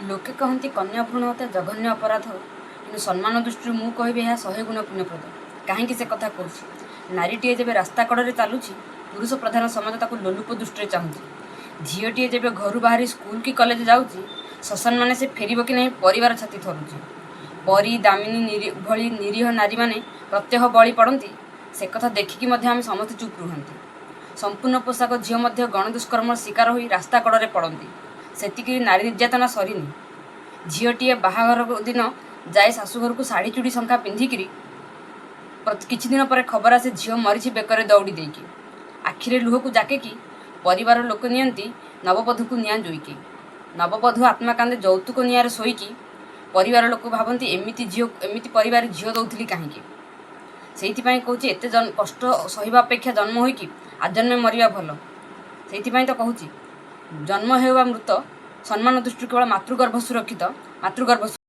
ଲୋକେ କହନ୍ତି କନ୍ୟା ଭ୍ରୂଣ ହତ୍ୟା ଜଘନ୍ୟ ଅପରାଧ, କିନ୍ତୁ ସମ୍ମାନ ଦୃଷ୍ଟିରୁ ମୁଁ କହିବି ଏହା 100 ଗୁଣ ପୁଣ୍ୟପ୍ରଦ। କାହିଁକି ସେ କଥା କହୁଛି? ନାରୀଟିଏ ଯେବେ ରାସ୍ତା କଡ଼ରେ ଚାଲୁଛି, ପୁରୁଷ ପ୍ରଧାନ ସମାଜ ତାକୁ ଲୋଲୁପ ଦୃଷ୍ଟିରେ ଚାହୁଁଛି। ଝିଅଟିଏ ଯେବେ ଘରୁ ବାହାରି ସ୍କୁଲ କି କଲେଜ ଯାଉଛି, ସସମ୍ମାନେ ସେ ଫେରିବ କି ନାହିଁ ପରିବାର ଛାତି ଥରୁଛି। ପରୀ, ଦାମିନୀ ଭଳି ନିରୀହ ନାରୀମାନେ ପ୍ରତ୍ୟହ ବଳି ପଡ଼ନ୍ତି। ସେ କଥା ଦେଖିକି ମଧ୍ୟ ଆମେ ସମସ୍ତେ ଚୁପ୍ ରୁହନ୍ତି। ସମ୍ପୂର୍ଣ୍ଣ ପୋଷାକ ଝିଅ ମଧ୍ୟ ଗଣଦୁଷ୍କର୍ମର ଶିକାର ହୋଇ ରାସ୍ତା କଡ଼ରେ ପଡ଼ନ୍ତି। ସେତିକି ନାରୀ ନିର୍ଯାତନା ସରିନି। ଝିଅଟିଏ ବାହାଘର ଦିନ ଯାଏ ଶାଶୁଘରକୁ ଶାଢ଼ୀ, ଚୁଡ଼ି, ଶଙ୍ଖା ପିନ୍ଧିକିରି କିଛି ଦିନ ପରେ ଖବର ଆସେ ଝିଅ ମରିଛି ବେକରେ ଦଉଡ଼ି ଦେଇକି। ଆଖିରେ ଲୁହକୁ ଜାକିକି ପରିବାର ଲୋକ ନିଅନ୍ତି ନବବଧୂକୁ ନିଆଁ ଜୋଇକି। ନବବଧୂ ଆତ୍ମା କାନ୍ଦେ ଯୌତୁକ ନିଆଁରେ ଶୋଇକି। ପରିବାର ଲୋକ ଭାବନ୍ତି, ଏମିତି ଝିଅ, ଏମିତି ପରିବାର ଝିଅ ଦଉଥିଲି କାହିଁକି? ସେଇଥିପାଇଁ କହୁଛି, ଏତେ କଷ୍ଟ ସହିବା ଅପେକ୍ଷା ଜନ୍ମ ହୋଇକି ଆଜନ୍ମେ ମରିବା ଭଲ। ସେଇଥିପାଇଁ ତ କହୁଛି, ଜନ୍ମ ହେଉ ବା ମୃତ, ସମ୍ମାନ ଦୃଷ୍ଟିରୁ କେବଳ ମାତୃଗର୍ଭ ସୁରକ୍ଷିତ, ମାତୃଗର୍ଭ।